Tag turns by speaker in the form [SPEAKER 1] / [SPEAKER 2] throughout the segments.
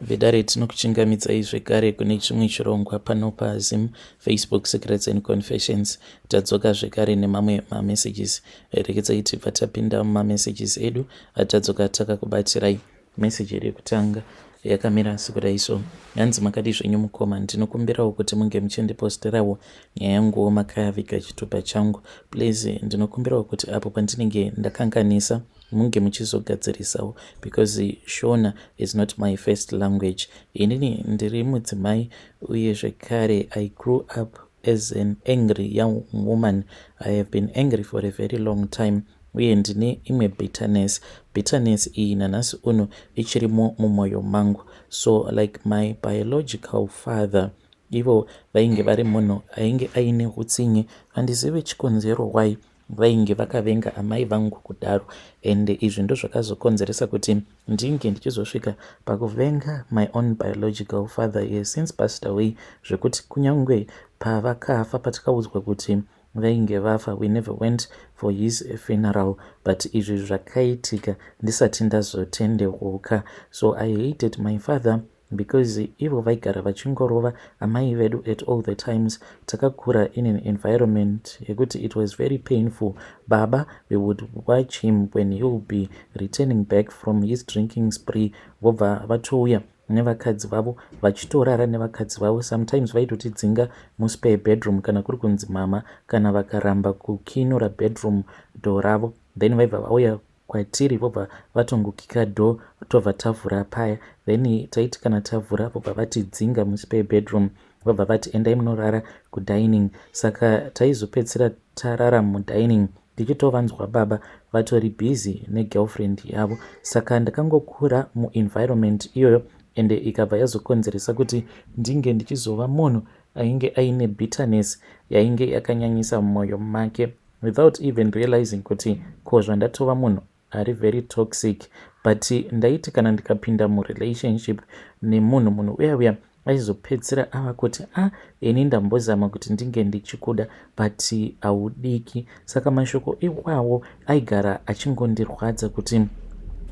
[SPEAKER 1] Vedare, tinokuchingamidzai zvekare kune chimwe chirongwa pano paZim Facebook Secrets and Confessions. Tadzoka zvekare nemamwe mamessages. Rekedzai tibva tapinda mumamessages edu atadzoka takakubatirai. Message yedu yekutanga yakamira sekudai so. Hanzi, "Makadi zvenyu mukoma? Ndinokumbirawo kuti munge muchindiposterawo nyaya yanguwo makaviga chitupa changu, please. Ndinokumbirawo kuti apo pandinenge ndakanganisa munge muchizogadzirisawo, because Shona is not my first language. Inini ndiri mudzimai, uye zvekare I grew up as an angry young woman. I have been angry for a very long time, uye ndine imwe bitterness. Bitterness iyi nanhasi uno ichirimo mumwoyo mangu. So like my biological father, ivo vainge vari munhu ainge aine utsinye. Handizive chikonzero why vainge vakavenga amai vangu kudaro, and izvi ndo zvakazokonzeresa kuti ndinge ndichizosvika pakuvenga my own biological father. He since passed away, zvekuti kunyange pavakafa, patakaudzwa kuti vainge vafa, we never went for his funeral. But izvi zvakaitika ndisati ndazotendeuka. So I hated my father because ivo vaigara vachingorova amai vedu at all the times. Takakura in an environment yekuti it was very painful. Baba, we would watch him when he will be returning back from his drinking spree, vobva vatouya nevakadzi vavo, vachitorara nevakadzi vavo. Sometimes vaitotidzinga muspare bedroom kana kuri kunzi mama kana vakaramba kukinura bedroom door ravo, then vaibva vauya kwatiri, vobva vatongokika door, tobva tavhura paya. Then taiti kana tavhura, vobva vatidzinga muspare bedroom, vobva vati, 'Endai munorara kudining.' Saka taizopedzisira tarara mudining, ndichitovanzwa baba vatori busy negirlfriend yavo. Saka ndakangokura muenvironment iyoyo, ende ikabva yazokonzeresa kuti ndinge ndichizova munhu ainge aine bitterness yainge yakanyanyisa mumwoyo make, without even realizing kuti ko zvandatova munhu ari very toxic. But ndaiti kana ndikapinda murelationship nemunhu, munhu uya uya aizopedzisira ava kuti, 'A ah, ini ndambozama kuti ndinge ndichikuda, but haudiki.' Saka mashoko iwawo aigara achingondirwadza, kuti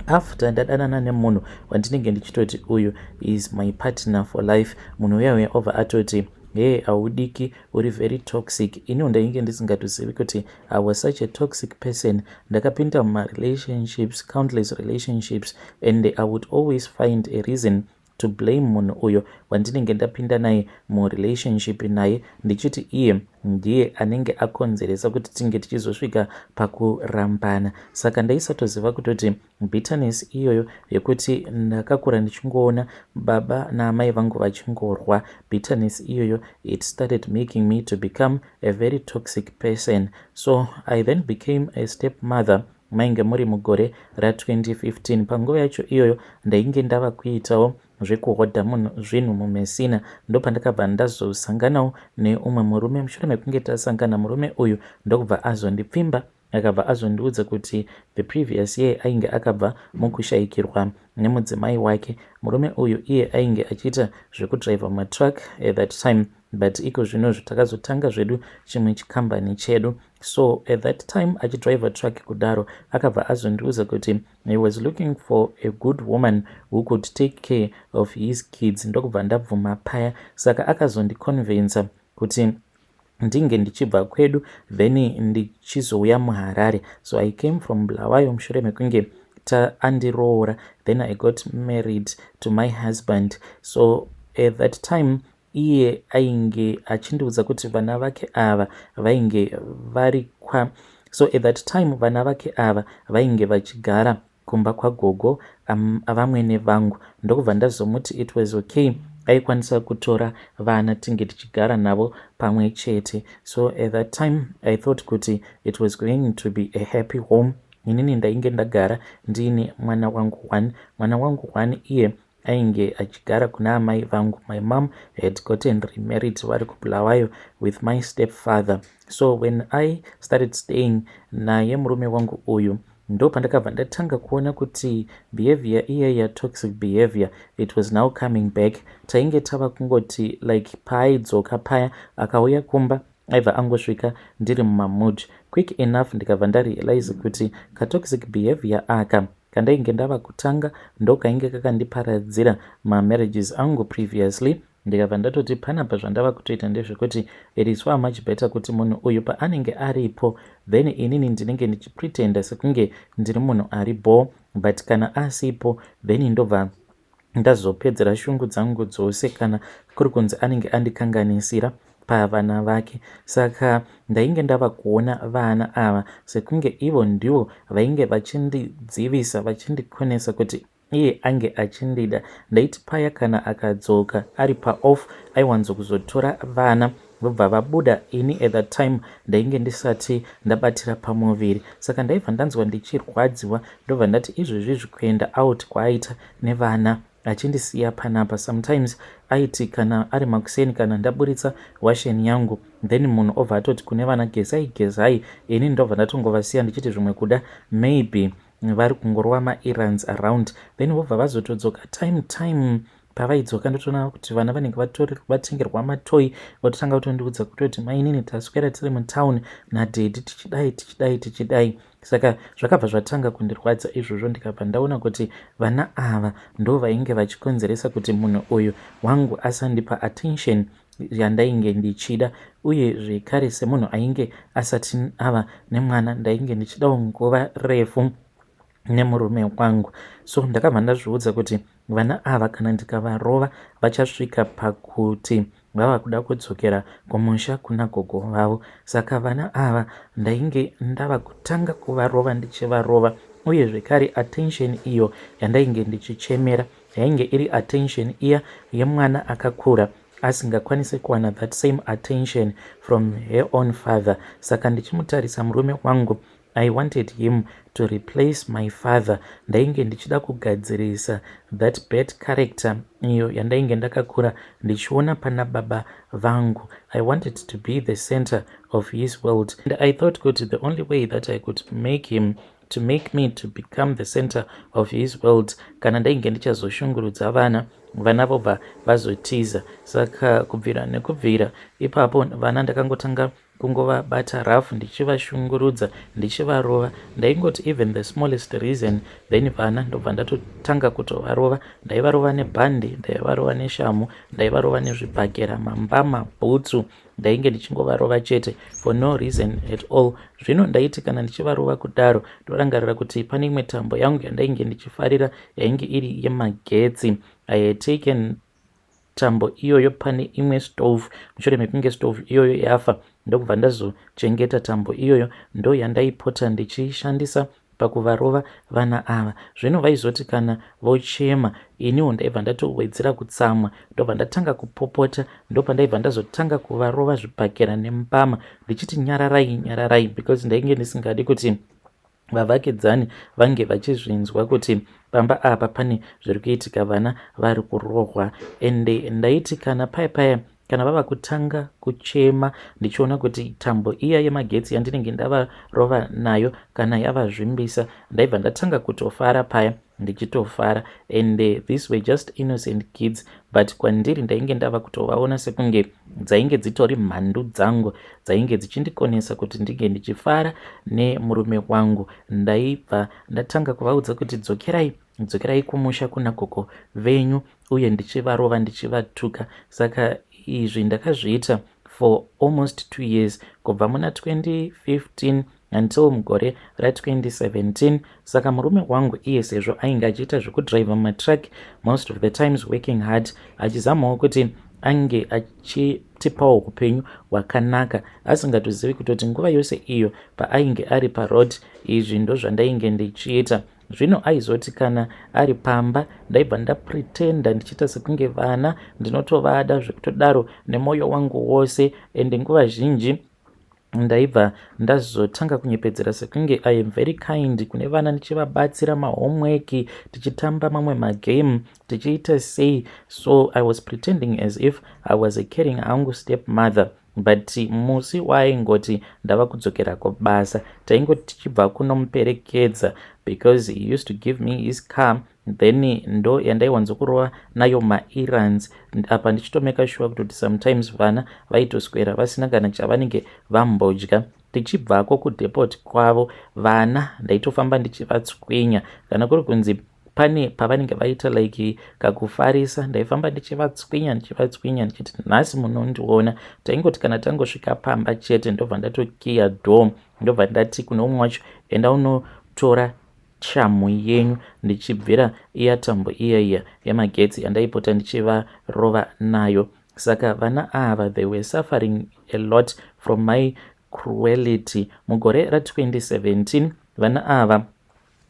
[SPEAKER 1] after ndadanana nemunhu wandinenge ndichitoti uyu is my partner for life, munhu uya uya obva atoti, 'He, haudiki, uri very toxic.' Iniwo ndainge ndisingatozivi kuti I was such a toxic person. Ndakapinda mumarelationships, countless relationships, and I would always find a reason to blame munhu uyo wandinenge ndapinda naye murelationship naye, ndichiti iye ndiye anenge akonzeresa kuti tinge tichizosvika pakurambana. Saka ndaisatoziva kutoti bitterness iyoyo yekuti ndakakura ndichingoona baba naamai vangu vachingorwa, bitterness iyoyo, it started making me to become a very toxic person. So I then became a step mother. Mainge muri mugore ra2015. Panguva yacho iyoyo ndainge ndava kuitawo zvekuhodha munhu zvinhu muMessina. Ndopandakabva ndazosanganawo neumwe murume. Mushure mekunge tasangana, murume uyu ndokubva azondipfimba. Akabva azondiudza kuti the previous year ainge akabva mukushayikirwa nemudzimai wake. Murume uyu iye ainge achiita zvekudhiraivha matruck at that time, but iko zvinozvo takazotanga zvedu chimwe chikambani chedu. So at that time achidhiraivha truck kudaro, akabva azondiudza kuti he was looking for a good woman who could take care of his kids. Ndokubva ndabvuma paya. Saka akazondiconvinsa kuti ndinge ndichibva kwedu, then ndichizouya muHarare. So I came from Bulawayo mushure mekunge andiroora. Then I got married to my husband. So at that time iye ainge achindiudza kuti vana vake ava vainge vari kwa, so at that time vana vake ava vainge vachigara kumba kwagogo vamwene vangu. Ndokubva ndazomuti it was okay, aikwanisa kutora vana, tinge tichigara navo pamwe chete. So at that time I thought kuti it was going to be a happy home. Inini ndainge ndagara ndiine mwana wangu one. Mwana wangu one iye ainge achigara kuna amai vangu. My mom had gotten remarried, vari kuBulawayo with my step father. So when I started staying naye murume wangu uyu, ndo pandakabva ndatanga kuona kuti behavior iye yatoxic behavior, it was now coming back. Tainge tava kungoti like paaidzoka paya, akauya kumba, aibva angosvika ndiri mumamood quick enough. Ndikabva ndarealize kuti katoxic behavior aka Kandainge ndava kutanga ndokainge kakandiparadzira mamarriages angu previously. Ndikabva ndatoti panapa zvandava kutoita ndezvekuti it is far much better kuti munhu uyu paanenge aripo, then inini ndinenge ndichipretenda sekunge ndiri munhu ari bho, but kana asipo, then ndobva ndazopedzera shungu dzangu dzose kana kuri kunzi anenge andikanganisira pavana vake. Saka ndainge ndava kuona vana ava sekunge ivo ndivo vainge vachindidzivisa, vachindikonesa kuti iye ange achindida. Ndaiti paya kana akadzoka ari paoff, aiwanzokuzotora vana vobva vabuda. Ini at that time ndainge ndisati ndabatira pamuviri, saka ndaibva ndanzwa ndichirwadziwa. Ndobva ndati izvezvizvi kuenda out kwaaita nevana achindisiya panapa, sometimes aiti kana ari makuseni, kana ndaburitsa washeni yangu, then munhu obva atoti kune vana, "Gezai, gezai." Ini ndobva ndatongovasiya ndichiti zvimwe kuda maybe vari kungorova maerrands around, then vobva vazotodzoka. Time time pavaidzoka, ndotoona kuti vana vanenge vatengerwa matoys. Vototanga kutondiudza kutoti, "Mainini, taswera tiri mutown nadaddy, tichidai, tichidai, tichidai." Saka zvakabva zvatanga kundirwadza izvozvo. Ndikabva ndaona kuti vana ava ndo vainge vachikonzeresa kuti munhu uyu wangu asandipa attention yandainge ndichida. Uye zvekare, semunhu ainge asati ava nemwana, ndainge ndichidawo nguva refu nemurume wangu. So ndakabva ndazviudza kuti vana ava kana ndikavarova, vachasvika pakuti vava kuda kudzokera kumusha kuna gogo vavo. Saka vana ava ndainge ndava kutanga kuvarova, ndichivarova. Uye zvekare, attention iyo yandainge ndichichemera yainge iri attention iya yemwana akakura asingakwanisi kuwana that same attention from her own father. Saka ndichimutarisa murume wangu, I wanted him to replace my father. Ndainge ndichida kugadzirisa that bad character iyo yandainge ndakakura ndichiona pana baba vangu. I wanted to be the center of his world, and I thought kuti the only way that I could make him to make me to become the center of his world, kana ndainge ndichazoshungurudza vana, vana vobva vazotiza. Saka kubvira nekubvira ipapo, vana ndakangotanga kungovabata rough, ndichivashungurudza, ndichivarova. Ndaingoti even the smallest reason, then vana ndobva ndatotanga kutovarova. Ndaivarova nebhandi, ndaivarova neshamu, ndaivarova nezvibhakera, mambama, bhutsu. Ndainge ndichingovarova chete for no reason at all. Zvino ndaiti kana ndichivarova kudaro, ndorangarira kuti pane imwe tambo yangu yandainge ndichifarira, yainge iri yemagetsi. I had taken tambo iyoyo pane imwe stove mushure mekunge stove iyoyo yafa. Ndokubva ndazochengeta tambo iyoyo, ndo yandaipota ndichiishandisa pakuvarova vana ava. Zvino vaizoti kana vochema, iniwo ndaibva ndatowedzera kutsamwa, ndobva ndatanga kupopota. Ndopandaibva ndazotanga kuvarova zvibhakera nembama, ndichiti, "Nyararai, nyararai," because ndainge ndisingadi kuti vavakidzani vange vachizvinzwa kuti pamba apa pane zviri kuitika, vana vari kurohwa. Ende ndaiti kana paya paya kana vava kutanga kuchema, ndichiona kuti tambo iya yemagetsi yandinenge ndavarova nayo kana yavazvimbisa, ndaibva ndatanga kutofara paya, ndichitofara. And these were just innocent kids, but kwandiri ndainge ndava kutovaona sekunge dzainge dzitori mhandu dzangu dzainge dzichindikonesa kuti ndinge ndichifara nemurume wangu. Ndaibva ndatanga kuvaudza kuti, "Dzokerai, dzokerai kumusha kuna gogo venyu," uye ndichivarova, ndichivatuka. Saka izvi ndakazviita for almost 2 years, kubva muna 2015 until mugore ra2017. Saka murume wangu iye, sezvo ainge achiita zvekudhiraivha matruck most of the times, working hard, achizamawo kuti ange achitipawo upenyu hwakanaka, asingatozivi kutoti nguva yose iyo paainge ari paroad, izvi ndo zvandainge ndichiita. Zvino aizoti kana ari pamba, ndaibva ndapretenda ndichiita sekunge vana ndinotovada zvekutodaro nemwoyo wangu wose. Ende nguva zhinji ndaibva ndazotanga kunyepedzera sekunge I am very kind kune vana, ndichivabatsira mahomework, tichitamba mamwe magame, tichiita sei. So I was pretending as if I was a caring hangu step mother, but musi waaingoti ndava kudzokera kubasa, taingoti tichibva kunomuperekedza, because he used to give me his car, then ndo yandaiwanzokurova nayo maerrands. Apa ndichitomeka sure kutoti sometimes vana vaitoswera vasina kana chavanenge vambodya. Tichibvako kudepot kwavo vana ndaitofamba ndichivatswinya kana kuri kunzi pane pavanenge vaita like kakufarisa, ndaifamba ndichivatswinya ndichivatswinya ndichiti nhasi munondiona. Taingoti kana tangosvika pamba chete, ndobva ndatokiya door, ndobva ndati kune umwe wacho, "Enda unotora shamhu yenyu," ndichibvira iya tambo iya iya yemagetsi yandaipota ndichivarova nayo. Saka vana ava, they were suffering a lot from my cruelty. Mugore ra2017 vana ava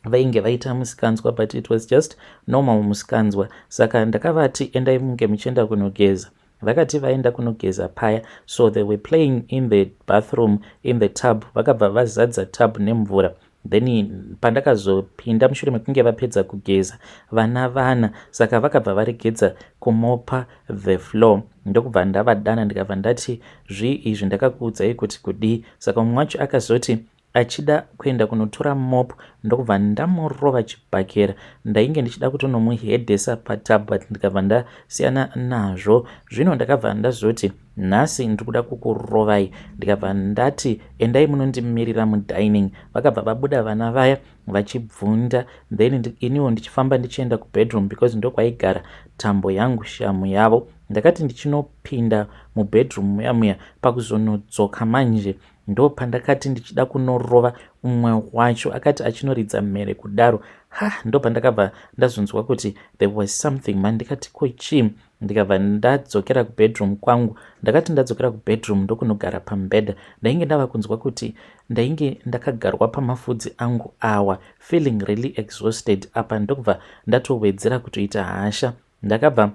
[SPEAKER 1] vainge vaita musikanzwa, but it was just normal musikanzwa. Saka ndakavati, "Endai munge muchienda kunogeza." Vakati vaenda kunogeza paya, so they were playing in the bathroom, in the tub. Vakabva vazadza tub nemvura. Then pandakazopinda mushure mekunge vapedza kugeza vana vana, saka vakabva varegedza kumopa the floor. Ndokubva ndavadana, ndikabva ndati, "Zvii izvi? Ndakakuudzai kuti kudii?" Saka mumwe wacho akazoti achida kuenda kunotora mop, ndokubva ndamurova chibhakera. Ndainge ndichida kutonomuhedhesa patub, but ndikabva ndasiyana nazvo. Zvino ndakabva ndazoti, "Nhasi ndiri kuda kukurovai." Ndikabva ndati, "Endai munondimirira mudining." Vakabva vabuda vana vaya vachibvunda. Then iniwo ndichifamba ndichienda kubedroom because ndokwaigara tambo yangu, shamu yavo. Ndakati ndichinopinda mubedroom muya muya, pakuzonodzoka manje ndo pandakati ndichida kunorova umwe wacho, akati achinoridza mhere kudaro, ha, ndo pandakabva ndazonzwa kuti there was something man. Ndikati, "Ko chii?" Ndikabva ndadzokera kubedroom kwangu. Ndakati ndadzokera kubedroom ndokunogara pamubhedha, ndainge ndava kunzwa kuti ndainge ndakagarwa pamafudzi angu awa, feeling really exhausted. Apa ndokubva ndatowedzera kutoita hasha. Ndakabva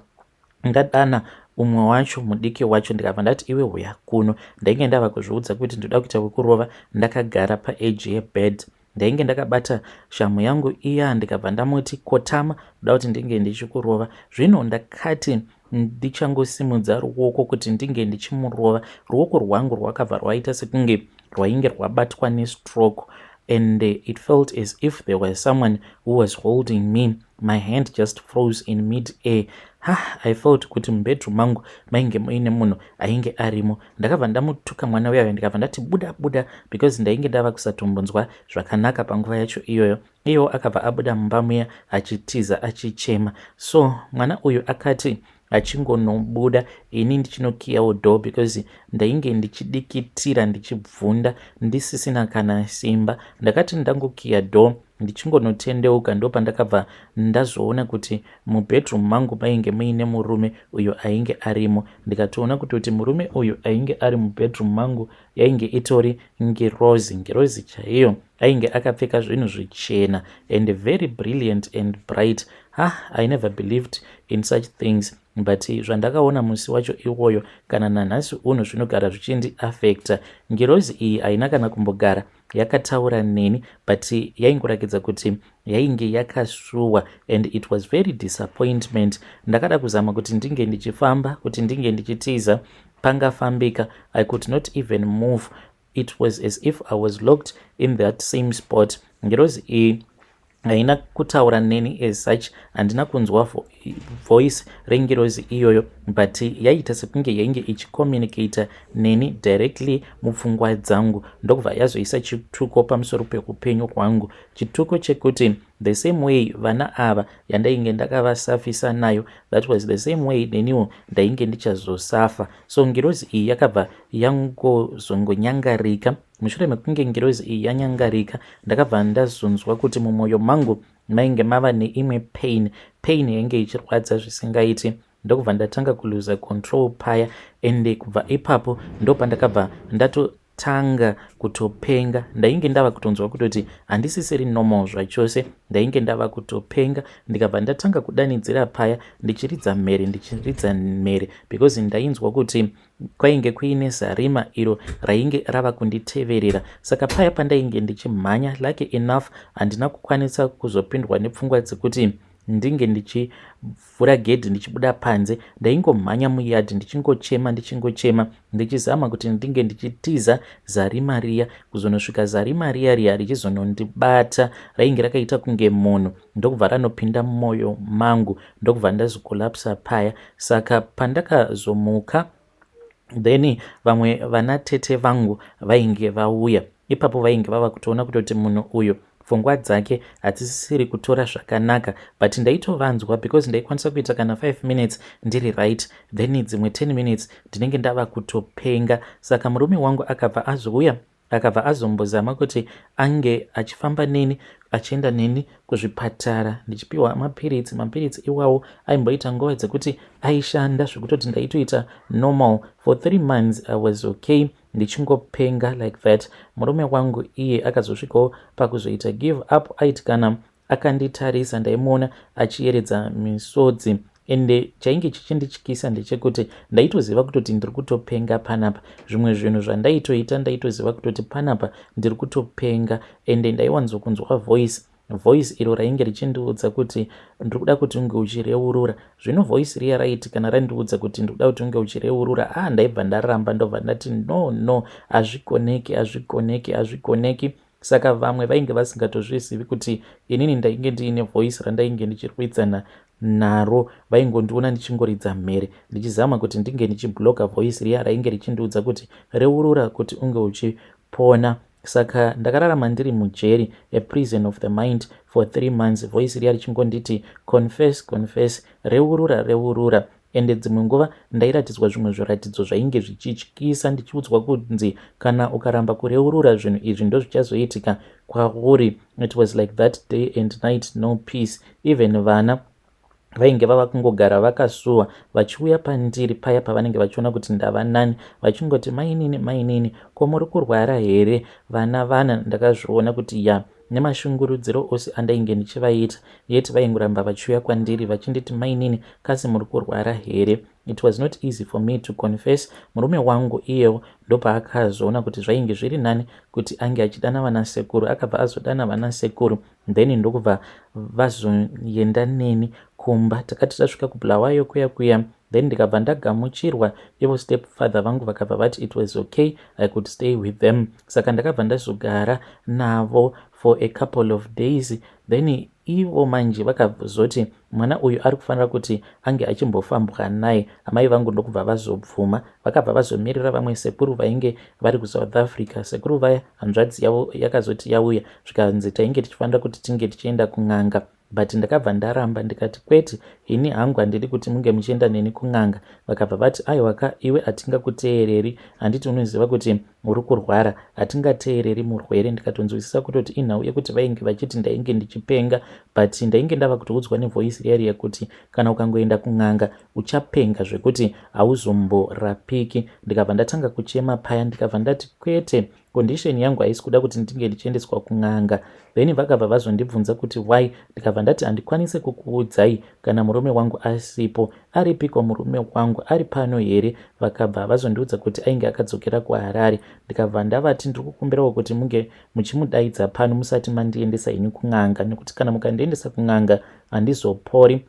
[SPEAKER 1] ndadana umwe wacho, mudiki wacho, ndikabva ndati, "Iwe, huya kuno." Ndainge ndava kuzviudza kuti ndoda kuita wekurova ndakagara paedge yebed. Ndainge ndakabata shamu yangu iya. Ndikabva ndamuti, "Kotama, ndoda kuti ndinge ndichikurova." Zvino ndakati ndichangosimudza ruoko kuti ndinge ndichimurova, ruoko rwangu rwakabva rwaita sekunge rwainge rwabatwa nestroke, and it felt as if there was someone who was holding me. My hand just froze in mid air. Ha, I felt kuti mubedroom mangu mainge muine munhu ainge arimo. Ndakabva ndamutuka mwana uyayo, ndikabva ndati, "Buda, buda," because ndainge ndava kusatombonzwa zvakanaka panguva yacho iyoyo. Iyewo akabva abuda mumba muya achitiza, achichema. So mwana uyu akati achingonobuda, ini ndichinokiyawo door because ndainge ndichidikitira, ndichibvunda, ndisisina kana simba. Ndakati ndangokiya door, ndichingonotendeuka, ndo pandakabva ndazoona kuti mubedroom mangu mainge muine murume uyo ainge arimo. Ndikatoona kutoti murume uyu ainge ari mubedroom mangu yainge itori ngirozi, ngirozi chaiyo. Ainge akapfeka zvinhu zvichena and very brilliant and bright. Ha, I never believed in such things, but zvandakaona musi wacho iwoyo, kana nanhasi uno zvinogara zvichindiafecta. Ngirozi iyi haina kana kumbogara yakataura neni, but yaingorakidza kuti yainge yakasuwa, and it was very disappointment. Ndakada kuzama kuti ndinge ndichifamba, kuti ndinge ndichitiza, pangafambika. I could not even move. It was as if I was locked in that same spot. Ngirozi iyi haina kutaura neni as such, handina kunzwa voice rengirozi iyoyo, but yaita sekunge yainge ichicommunicata neni directly mupfungwa dzangu. Ndokubva yazoisa chituko pamusoro peupenyu hwangu, chituko chekuti the same way vana ava yandainge ndakavasafisa nayo, that was the same way neniwo ndainge ndichazosafa. So ngirozi iyi yakabva yangozongonyangarika. Mushure mekunge ngirozi iyi yanyangarika, ndakabva ndazonzwa kuti mumwoyo mangu mainge mava neimwe pain, pain yainge ichirwadza zvisingaiti. Ndokubva ndatanga kuluza control paya, ende kubva ipapo ndopandakabva ndatotanga kutopenga. Ndainge ndava kutonzwa kutoti handisisiri normal zvachose, ndainge ndava kutopenga. Ndikabva ndatanga kudanidzira paya, ndichiridza mhere, ndichiridza mhere, because ndainzwa kuti kwainge kuine zarima iro rainge rava kunditeverera. Saka paya pandainge ndichimhanya, lucky enough handina kukwanisa kuzopindwa nepfungwa dzekuti ndinge ndichivhura gedhi ndichibuda panze. Ndaingomhanya muyadhi ndichingochema, ndichingochema, ndichizama kuti ndinge ndichitiza zarima riya, kuzonosvika zarima riya riya richizonondibata. Rainge rakaita kunge munhu, ndokubva ranopinda mumwoyo mangu, ndokubva ndazokolapsa paya. Saka pandakazomuka Then vamwe vana tete vangu vainge vauya ipapo vainge vava kutoona kutoti munhu uyu pfungwa dzake hadzisisiri kutora zvakanaka, but ndaitovanzwa because ndaikwanisa kuita kana 5 minutes ndiri right, then dzimwe 10 minutes ndinenge ndava kutopenga. Saka murume wangu akabva azouya, akabva azombozama kuti ange achifamba neni, achienda neni kuzvipatara ndichipiwa mapiritsi. Mapiritsi iwawo aimboita nguva dzekuti aishanda zvekutoti ndaitoita normal. For 3 months I was okay, ndichingopenga like that. Murume wangu iye akazosvikawo pakuzoita give up. Aiti kana akanditarisa, ndaimuona achiyeredza misodzi. Ende chainge chichindityisa ndechekuti ndaitoziva kutoti ndiri kutopenga panapa. Zvimwe zvinhu zvandaitoita, ndaitoziva kutoti panapa ndiri kutopenga. Ende ndaiwanzokunzwa voice iro rainge richindiudza kuti ndiri kuda kuti unge uchireurura. Zvino voice riya raiti kana randiudza kuti ndiri kuda kuti unge uchireurura, a ah, ndaibva ndaramba, ndobva ndati, No, hazvigoneki, hazvigoneki, hazvigoneki." Saka vamwe vainge vasingatozvizivi kuti inini ndainge ndiine voice randainge ndichirwidzana naro. Vaingondiona ndichingoridza mhere, ndichizama kuti ndinge ndichibloka voice riya rainge richindiudza kuti reurura kuti unge uchipona. Saka ndakararama ndiri mujeri, a prison of the mind, for 3 months, voice riya richingonditi, "Confess, confess, reurura, reurura." Ende dzimwe nguva ndairatidzwa zvimwe zviratidzo zvainge zvichityisa, ndichiudzwa kunzi kana ukaramba kureurura, zvinhu izvi ndo zvichazoitika kwauri. It was like that day and night, no peace. Even vana vainge vava kungogara vakasuwa, vachiuya pandiri paya pavanenge vachiona kuti ndava nani, vachingoti, "Mainini, mainini, ko muri kurwara here?" Vana vana ndakazviona kuti ya, nemashungurudziro ose andainge ndichivaita, yet vaingoramba vachiuya kwandiri vachinditi, "Mainini, kasi muri kurwara here?" It was not easy for me to confess. Murume wangu iyewo ndopaakazoona kuti zvainge zviri nani kuti ange achidana vanasekuru. Akabva azodana vanasekuru, then ndokubva vazoenda neni kumba. Takati tasvika kuBulawayo kuya kuya, then ndikabva ndagamuchirwa. Ivo step father vangu vakabva vati it was okay, I could stay with them. Saka ndakabva ndazogara navo for a couple of days. Then ivo manje vakazoti mwana uyu ari kufanira kuti ange achimbofambwa naye. Amai vangu ndokubva vazobvuma. Vakabva vazomirira vamwe sekuru vainge vari kuSouth Africa. Sekuru vaya, hanzvadzi yavo yakazoti yauya, zvikanzi tainge tichifanira kuti tinge tichienda kun'anga, but ndakabva ndaramba, ndikati, "Kwete, ini hangu handidi kuti munge muchienda neni kun'anga." Vakabva vati, "Aiwaka iwe, hatingakuteereri. Handiti unoziva kuti uri kurwara? Hatingateereri murwere." Ndikatonzwisisa kutoti inhau yekuti vainge vachiti ndainge ndichipenga, but ndainge ndava kutoudzwa nevoice riya riya kuti kana ukangoenda kun'anga uchapenga zvekuti hauzomborapiki. Ndikabva ndatanga kuchema paya, ndikabva ndati, "Kwete, condition yangu haisi kuda kuti ndinge ndichiendeswa kun'anga." Then vakabva vazondibvunza kuti why. Ndikabva ndati, "Handikwanisi kukuudzai kana murume wangu asipo." "Aripiko murume wangu? Ari pano here?" Vakabva vazondiudza kuti ainge akadzokera kuHarare. Ndikabva ndavati, "Ndiri kukumbirawo kuti munge muchimudaidza pano musati mandiendesa henyu kun'anga, nekuti kana mukandiendesa kun'anga handizopori."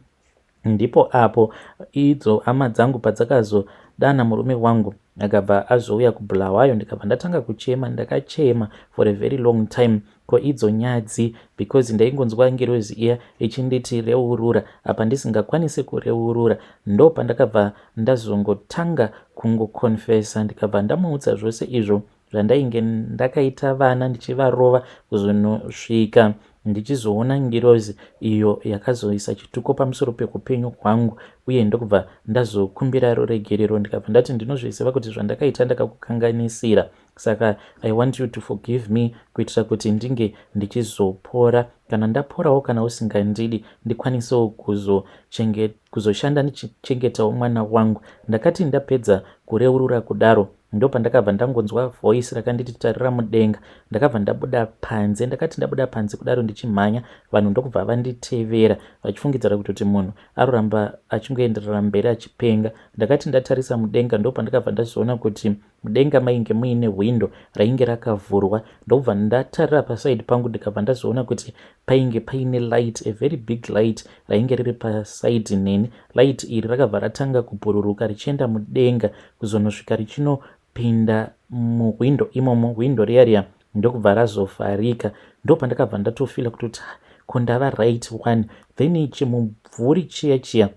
[SPEAKER 1] Ndipo apo idzo hama dzangu padzakazodana murume wangu, akabva azouya kuBulawayo. Ndikabva ndatanga kuchema. Ndakachema for a very long time. Ko idzo nyadzi, because ndaingonzwa ngirozi iya ichinditi reurura, apa ndisingakwanisi kureurura. Ndo pandakabva ndazongotanga kungoconfessa. Ndikabva ndamuudza zvose izvo zvandainge ndakaita vana, ndichivarova, kuzonosvika ndichizoona ngirozi iyo yakazoisa chituko pamusoro peupenyu hwangu. Uye ndokubva ndazokumbira ruregerero. Ndikabva ndati, "Ndinozviziva kuti zvandakaita ndakakukanganisira, saka I want you to forgive me kuitira kuti ndinge ndichizopora. Kana ndaporawo, kana usingandidi, ndikwanisewo kuzoshanda ndichichengetawo mwana wangu." Ndakati ndapedza kureurura kudaro, ndopandakabva ndangonzwa voice rakanditi, "Tarira mudenga." Ndakabva ndabuda panze. Ndakati ndabuda panze kudaro ndichimhanya, vanhu ndokubva vanditevera vachifungidzira kutoti munhu aroramba achingoenderera mberi achipenga. Ndakati ndatarisa mudenga, ndopandakabva ndazoona kuti mudenga mainge muine hwindo rainge rakavhurwa. Ndokubva ndatarira paside pangu, ndikabva ndazoona kuti painge paine light, a very big light rainge riri paside neni. Light iri rakabva ratanga kubhururuka richienda mudenga, kuzonosvika richinopinda muhwindo imomo. Hwindo riya riya ndokubva razovharika. Ndopandakabva ndatofeela kutoti, "Ko ndava right one?" Then chimubvuri chiya chiya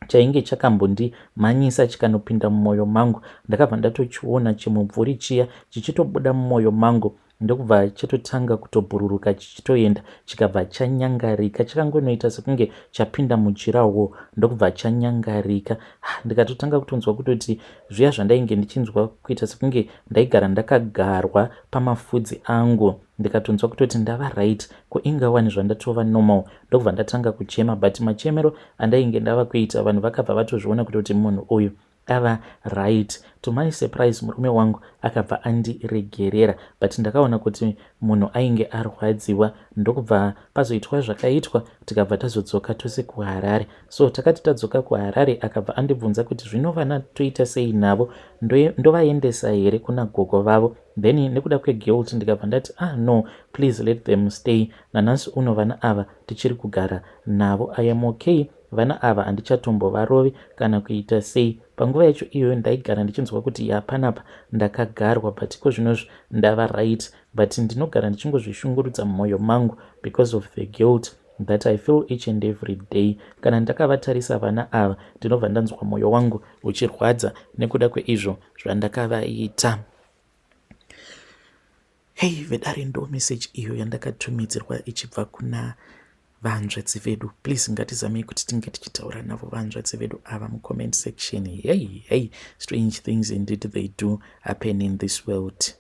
[SPEAKER 1] Chainge chakambondimhanyisa chikanopinda mumwoyo mangu. Ndakabva ndatochiona chimumvuri chiya chichitobuda mumwoyo mangu ndokubva chatotanga kutobhururuka chichitoenda chikabva chanyangarika. Chakangonoita sekunge chapinda mujirawo ndokubva chanyangarika. Ndikatotanga kutonzwa kutoti zviya zvandainge ndichinzwa kuita sekunge ndaigara ndakagarwa pamafudzi angu. Ndikatonzwa kutoti ndava right, ko inga wani zvandatova normal. Ndokubva ndatanga kuchema, but machemero andainge ndava kuita vanhu vakabva vatozviona kutoti munhu uyu ava right. To my surprise, murume wangu akabva andiregerera, but ndakaona kuti munhu ainge arwadziwa. Ndokubva pazoitwa zvakaitwa, tikabva tazodzoka tose kuHarare. So takati tadzoka kuHarare, akabva andibvunza kuti zvino vana toita sei navo, ndovaendesa here kuna gogo vavo? Then nekuda kweguilt ndikabva ndati, "Ah, no, please let them stay." Nanhasi uno vana ava tichiri kugara navo. I am okay. Vana ava handichatombovarovi kana kuita sei. Panguva yacho iyoyo ndaigara ndichinzwa kuti yapanapa ndakagarwa, but iko zvinozvi ndava right, but ndinogara ndichingozvishungurudza mumwoyo mangu because of the guilt that I feel each and every day. Kana ndakavatarisa vana ava, ndinobva ndanzwa mwoyo wangu uchirwadza nekuda kweizvo zvandakavaita. Hei vedare, ndo meseji iyo yandakatumidzirwa ichibva kuna vanzvadzi vedu. Please, ngatizamei kuti tinge tichitaura navo vanzvadzi vedu ava mucomment section. Hey hey, strange things indeed, they do happen in this world.